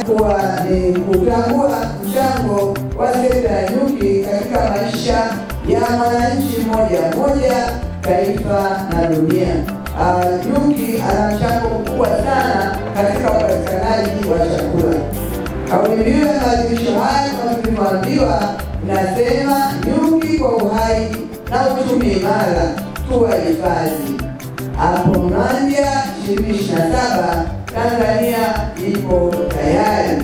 kuwa ni kutambua mchango wa sekta ya nyuki katika maisha ya mwananchi mmoja mmoja, taifa na dunia. Nyuki ana mchango mkubwa sana katika upatikanaji wa chakula. Kauli mbiu ya maadhimisho haya kama tulivyoambiwa inasema nyuki kwa uhai na uchumi imara, tuwahifadhi. Hapo Mwanza 2027 Tanzania ipo tayari.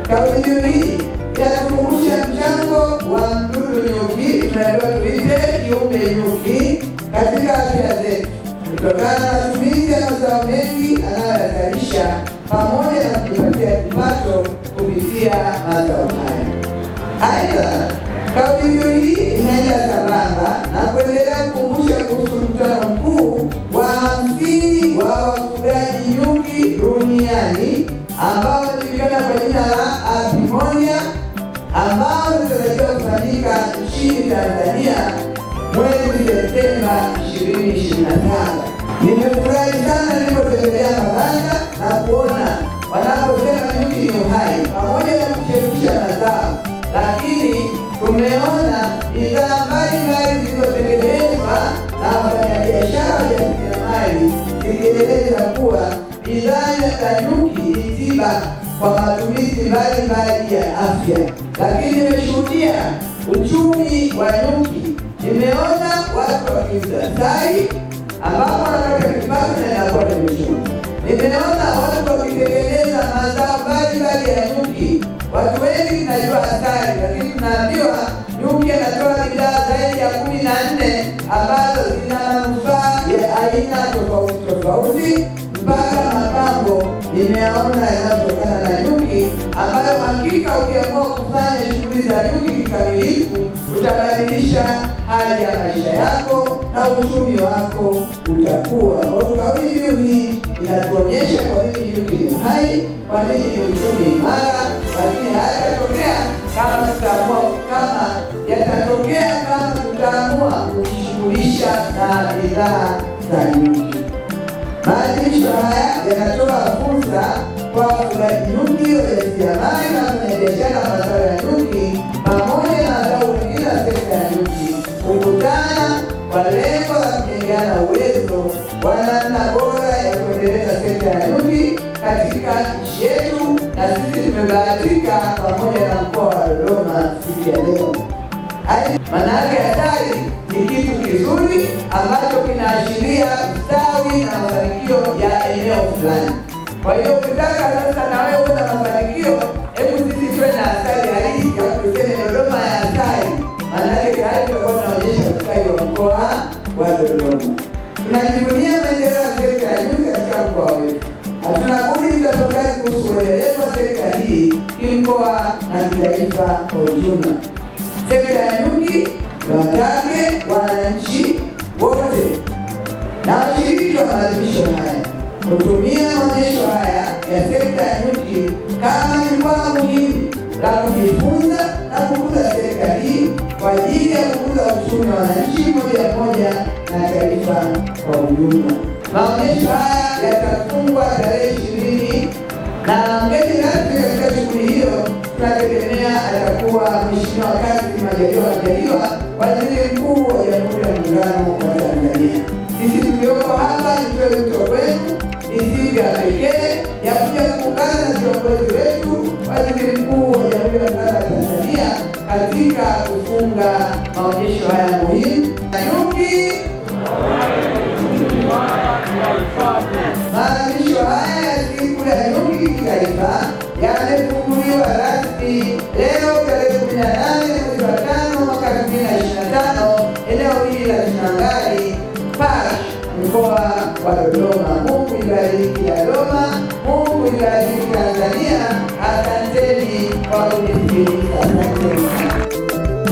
Kauli mbiu hii inatukumbusha mchango wa mdudu nyuki, tunaambiwa tuite kiumbe nyuki, katika afya zetu kutokana na matumizi ya mazao mengi anayoyazalisha pamoja na kujipatia kipato kupitia mazao haya. Aidha, kauli mbiu hii inaenda sambamba na kuendelea kukumbusha kuhusu mkutano mkuu wa 50 wa wafugaji nyuki duniani ambao unajulikana kwa jina la Apimonia, ambao unatarajiwa kufanyika nchini Tanzania mwezi Septemba 2025. Nimefurahi sana nilipotembelea mabanda na kuona wanaposema nyuki ni uhai pamoja na kuchemsha mazao, lakini tumeona bidhaa mbalimbali zilizotengenezwa na wafanyabiashara wajasiriamali zikieleza kuwa bidhaa za nyuki ni tiba kwa matumizi mbalimbali ya afya. Lakini nimeshuhudia uchumi wa nyuki, nimeona watu wakiuza asali ambapo wanapata kipato na inakuwa ni uchumi. Nimeona watu wakitengeneza mazao mbalimbali ya nyuki. Watu wengi tunajua asali, lakini tunaambiwa nyuki anatoa bidhaa zaidi ya 14 ambazo zina manufaa ya aina tofauti tofauti, mpaka mapambo nimeona yanayotokana na nyuki, ambayo hakika ukiamua kufanya shughuli za nyuki kikamilifu utabadilisha hali ya maisha yako na uchumi wako utakuwa. Kauli mbiu hii inatuonyesha kwa nini nyuki ni uhai, kwa nini ni uchumi imara, lakini hayatatokea kama tutaamua, kama yatatokea kama tutaamua kujishughulisha na bidhaa za nyuki. Maadhimisho haya yanatoa fursa kwa wafugaji nyuki, wajasiriamali na wafanyabiashara wa mazao ya nyuki pamoja na wadau wengine wa sekta ya nyuki kukutana kwa lengo la kujengeana uwezo wa namna bora ya kuendeleza sekta ya nyuki katika nchi yetu, na sisi tumebahatika pamoja na mkoa wa Dodoma siku ya leo. Maana yake asali ni kitu kizuri ambacho kinaashiria ustawi na mafanikio ya eneo fulani. Kwa hiyo ukitaka sasa na wewe una mafanikio, hebu sisi tuwe na asali halisi ya kusema Dodoma ya asali. Maana yake tayari tutakuwa tunaonyesha ustawi wa mkoa wa Dodoma. Tunajivunia maendeleo ya sekta ya nyuki katika mkoa wetu. Hatuna budi kutafakari kuhusu uendelevu wa sekta hii kimkoa na kitaifa kwa ujumla. Sekta ya nyuki watake wananchi wote na washiriki wa maadhimisho haya kutumia maonyesho haya ya sekta ya nyuki kama jukwaa muhimu la kujifunza na kukuza sekta hii kwa ajili ya kukuza uchumi wa wananchi moja moja na taifa kwa ujumla. Maonyesho haya yatafungwa tarehe 20 na mgeni rasmi katika shughuli hiyo tunategemea atakuwa Mheshimiwa Kassim Majaliwa Majaliwa, Waziri Mkuu wa Jamhuri ya Muungano wa Tanzania. Sisi tulioko hapa nitoe wito kwenu, ni siku ya pekee ya kuja kuungana na viongozi wetu, Waziri Mkuu wa Jamhuri ya Muungano wa Tanzania, katika kufunga maonyesho haya muhimu. Nyuki, maadhimisho haya ya siku ya nyuki kitaifa yamefunguliwa rasmi leo tarehe 18 mwezi wa 5 mwaka 2025 eneo hili la Chinangali Park, mkoa wa Dodoma. Mungu ibariki Dodoma, Mungu ibariki Tanzania. Asanteni kwa kunisikiliza. Asanteni.